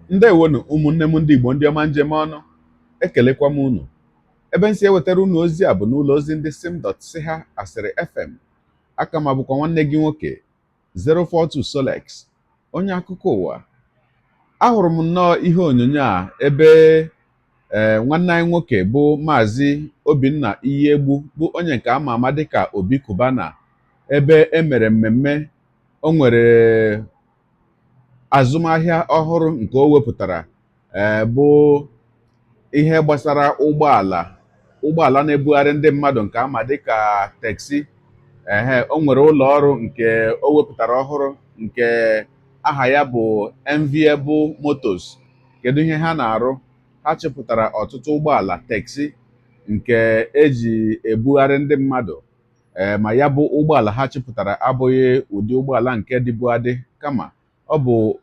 Ndewonu, ụmụnne m ndị Igbo, ndị ọma njem ọnụ. Ekelekwa m unu. Ebe m si ewetara unu ozi a bụ n'ụlọ ozi ndị sim dot si ha asịrị FM. Aka ma bụkwa nwanne gị nwoke 042 Solex, onye akụkọ ụwa. Ahụrụ m nnọọ ihe onyonyo a ebe ee nwanne anyị nwoke bụ Maazị Obinna Iyiegbu, bụ onye nke ama ama dịka Obi Cubana, ebe e mere mmemme o nwere azụmahịa ọhụrụ nke o wepụtara, ee bụ ihe gbasara ụgbọala na-ebugharị ndị mmadụ nke ama dịka taxi. Ehe, o nwere ụlọ ọrụ nke o wepụtara ọhụrụ nke aha ya bụ Enviable Motors. Kedu ihe ha na-arụ? Ha chịpụtara ọtụtụ ụgbọala taxi nke eji ebugharị ndị mmadụ. Ee, ma ya bụ ụgbọala ha chịpụtara abụghị ụdị ụgbọala nke dịbu adị, kama ọ bụ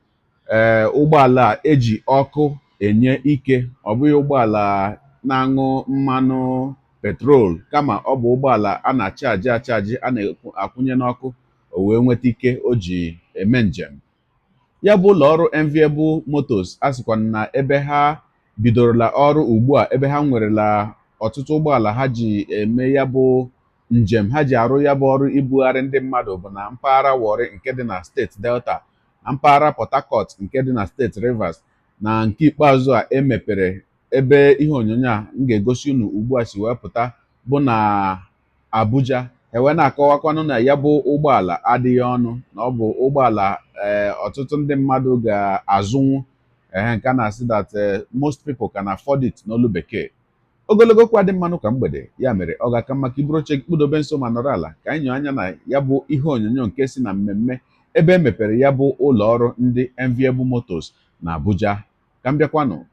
ee ụgbọala eji ọkụ enye ike. Ọ bụghị ụgbọala na-aṅụ mmanụ petrol, kama ọ bụ ụgbọala a na-achaji achaji, a na-akwụnye n'ọkụ, o wee nweta ike o ji eme njem. Ya bụ ụlọ ọrụ Enviable Motors a sịkwa na ebe ha bidorola ọrụ ugbu a, ebe ha nwerela ọtụtụ ụgbọala ha ji eme ya bụ njem, ha ji arụ ya bụ ọrụ ibugharị ndị mmadụ, bụ na mpaghara Warri nke dị na steeti Delta, na mpaghara Port Harcourt nke dị na steeti Rivers, na nke ikpeazụ a emepere ebe ihe onyonyo a m ga-egosi unu ugbu a si wee pụta bụ na Abuja. Ewee na-akọwakwanụ na ya bụ ụgbọala adịghị ọnụ, na ọ bụ ụgbọala ee ọtụtụ ndị mmadụ ga-azụnwu, ee nke a na-asị that most people can afford it n'olu bekee. Ogologo okwu adị mmanụ ka mgbede. Ya mere ọ ga-aka mma ka iburu oche gị kpụdobe nso ma nọrọ ala ka anyị nyoo anya na ya bụ ihe onyonyo nke si na mmemme ebe e mepere ya bụ ụlọ ọrụ ndị Enviable Motors na Abuja. Ka m bịakwanụ.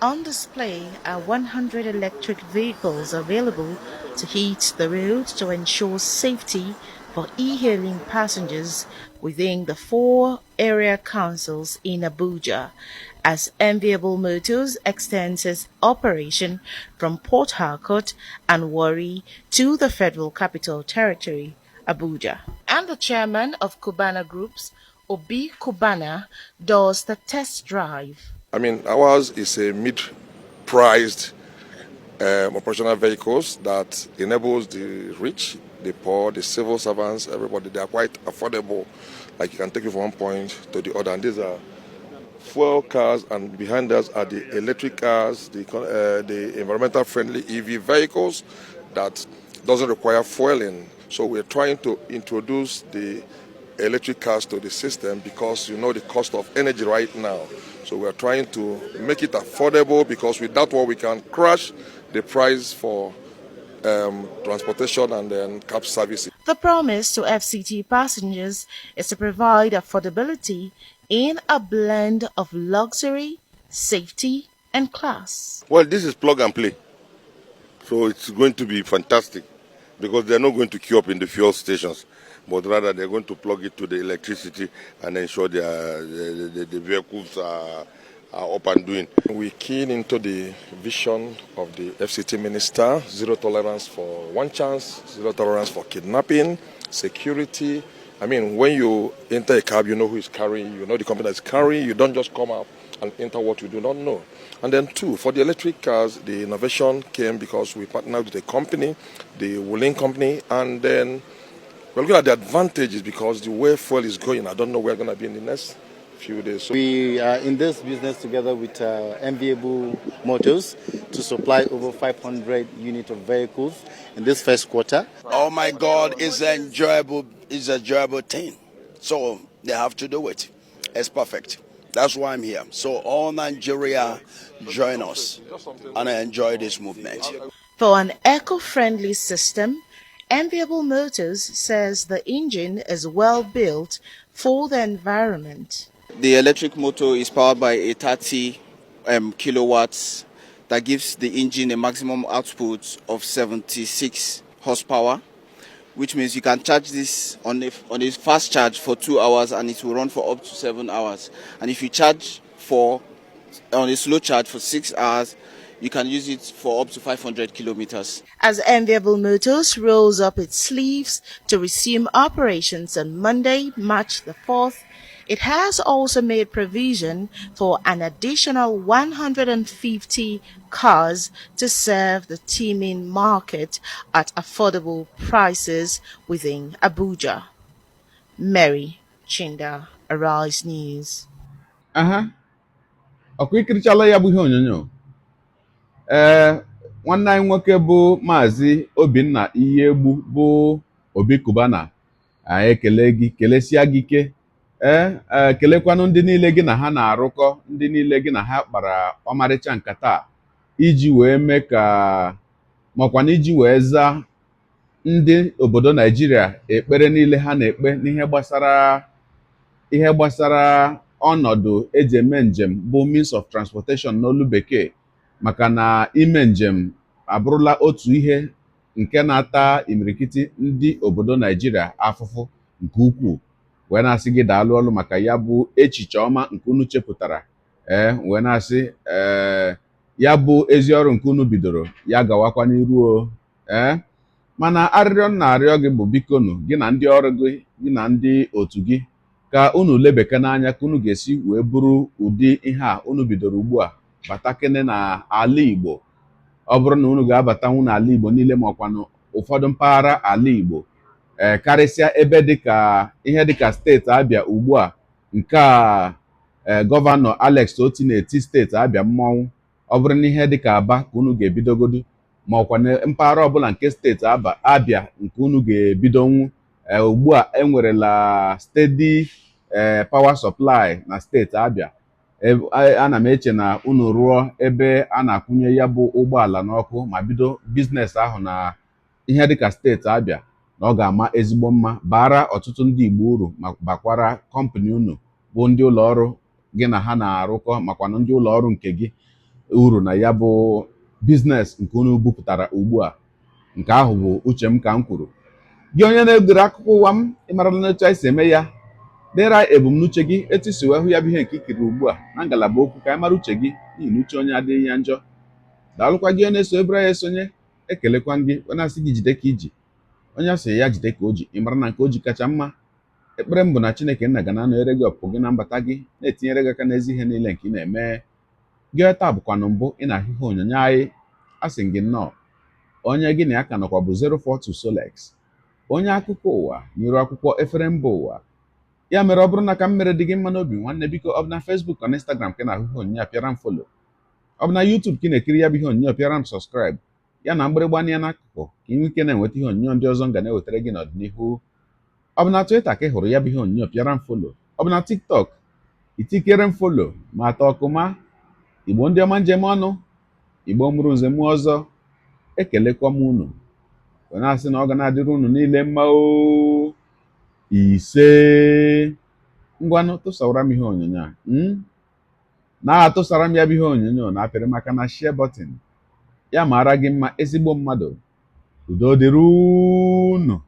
On display are 100 electric vehicles available to hit the road to ensure safety for e-hailing passengers within the four area councils in Abuja, as Enviable Motors extends its operation from Port Harcourt and Warri to the Federal Capital Territory, Abuja. And the chairman of Cubana Groups, Obi Cubana, does the test drive. I mean, ours is a mid-priced operational vehicles that enables the rich, the poor, the civil servants, everybody. They are quite affordable. Like, you can take it from one point to the other. And these are fuel cars, and behind us are the electric cars, the environmental friendly EV vehicles that doesn't require fueling. So we're trying to introduce the electric cars to the system because you know the cost of energy right now. So we are trying to make it affordable, because with that one we can crash the price for transportation and then cab services. The promise to FCT passengers is to provide affordability in a blend of luxury, safety, and class. Well, this is plug and play. So it's going to be fantastic because they're not going to queue up in the fuel stations, but rather they're going to plug it to the electricity and ensure the vehicles are up and doing. We keen into the vision of the FCT minister: zero tolerance for one chance, zero tolerance for kidnapping, security. I mean, when you enter a cab, you know who is carrying, you know the company that's carrying. You don't just come up and enter what you do not know. And then two, for the electric cars, the innovation came because we partnered with a company, the Wuling company, and then we're looking at the advantages because the way fuel is going, I don't know where we're going to be in the next few days. So We are in this business together with Enviable Motors to supply over 500 units of vehicles in this first quarter. Oh my God, it's enjoyable. It's a enjoyable thing. So they have to do it. It's perfect. That's why I'm here. So all Nigeria, join us and enjoy this movement. For an eco-friendly system, Enviable Motors says the engine is well built for the environment. The electric motor is powered by a 30 kilowatts that gives the engine a maximum output of 76 horsepower, which means you can charge this on a fast charge for 2 hours and it will run for up to 7 hours. And if you charge for on a slow charge for 6 hours, you can use it for up to 500 kilometers. As Enviable Motors rolls up its sleeves to resume operations on Monday, March the 4th, It has also made provision for an additional 150 cars to serve the teeming market at affordable prices within Abuja. Mary Chinda, Arise News. Aha, ọkwa ikirichala ya bụ ihe onyonyo. Ee, nwanne anyị nwoke bụ Maazị Obinna Iyiegbu bụ Obi Cubana, anyị ekele gị, kelesia gị ike. Ee, kelekwanụ ndị niile gị na ha na-arụkọ, ndị niile gị na ha kpara ọmarịcha nkata a iji wee mee ka makwa na iji wee zaa ndị obodo Naijiria ekpere niile ha na-ekpe n'ihe gbasara ihe gbasara ọnọdụ eji eme njem bụ means of transportation n'olu bekee, maka na ime njem abụrụla otu ihe nke na-ata imirikiti ndị obodo Naijiria afụfụ nke ukwuu, wee na-asị gị daalụ ọlụ maka ya bụ echiche ọma nke unu chepụtara. Ee, wee na-asị, ee, ya bụ ezi ọrụ nke unu bidoro ya gawakwa n'iru o. Ee, mana arịrịọ m na-arịọ gị bụ, bikonu, gị na ndị ọrụ gị, gị na ndị otu gị, ka unu lebeke n'anya ka unu ga-esi wee bụrụ ụdị ihe a unu bidoro ugbu a bata kene na ala Igbo. Ọ bụrụ na unu ga-abatanwu n'ala Igbo niile, ma ọkwanụ ụfọdụ mpaghara ala Igbo, ee, karịsịa ebe dịka ihe dịka steeti Abịa ugbu a, nke a, ee, Gọvanọ Alex Otti na-eti steeti Abịa mmọnwụ. Ọ bụrụ na ihe dịka Aba ka unu ga-ebidogodu, ma ọkwa na mpaghara ọbụla nke steeti Aba Abịa nke unu ga-ebidonwu, ee, ugbu a enwerela steady, ee, power supply na steeti Abịa. Ana m eche na unu rụọ ebe a na-akwụnye ya bụ ụgbọala n'ọkụ ma bido business ahụ na ihe dịka steeti Abịa, na ọ ga-ama ezigbo mma, baara ọtụtụ ndị Igbo uru, ma bakwara kọmpanị unu bụ ndị ụlọ ọrụ gị na ha na-arụkọ, makwanụ ndị ụlọ ọrụ nke gị uru na ya bụ business nke unu bupụtara ugbu a. Nke ahụ bụ uche m ka m kwuru. Gị onye na-egere akụkọ ụwa m, ịmarala n'otu anyị si eme ya. Dere ebumnuche gị, etu isi wee hụ ya bụ ihe nke ikiri ugbu a, na ngalaba okwu, ka anyị mara uche gị, n'ihi na uche onye adịghị ya njọ. Daalụkwa gị onye na-eso ebere ya esonye. Ekelekwa gị, onye asị gị jide ka iji, onye asị ya jide ka o ji, ị mara na nke o ji kacha mma. Ekpere m bụ na Chineke nna ga na-anọnyere gị, ọpụpụ gị na mbata gị, na-etinyere gị aka n'ezi ihe niile nke ị na-eme. Gị taa bụkwanụ mbụ ị na-ahụ ihe onyonyo anyị, a sị gị nnọọ. Onye gị na ya ka nọkwa bụ 042 Solex, onye akụkọ ụwa n'iru akwụkwọ efere mba ụwa. Ya mere, ọ bụrụ na ka m mere dị gị mma n'obi, nwanne, biko, ọ bụ na Facebook na Instagram ka ị na-ahụ ihe onyonyo a, pịara m follow. Ọ bụ na YouTube ka ị na-ekiri ya bụ ihe onyonyo, pịara m subscribe, ya na mgbịrịgba anya n'akụkụ, ka ị nwee ike na-enweta ihe onyonyo ndị ọzọ m ga na-ewetara gị n'ọdịnihu. Ọ bụ na Twitter ka ị hụrụ ya bụ ihe onyonyo, pịara m follow. Ọ bụ na TikTok, itikere m follow ma atọ ọkụma. Igbo ndị ọma, njem ọnụ Igbo mụrụ nze mụọ ọzọ, ekelekwa m unu, wee na-asị na ọ ga na-adịrị unu niile mma o. Ise. Ngwanụ, tụsawara m ihe onyonyo a, na-atụsara m ya bụ ihe onyonyo, na-apịrị maka na share button. Ya mara gị mma, ezigbo mmadụ. Udo dịrị unu.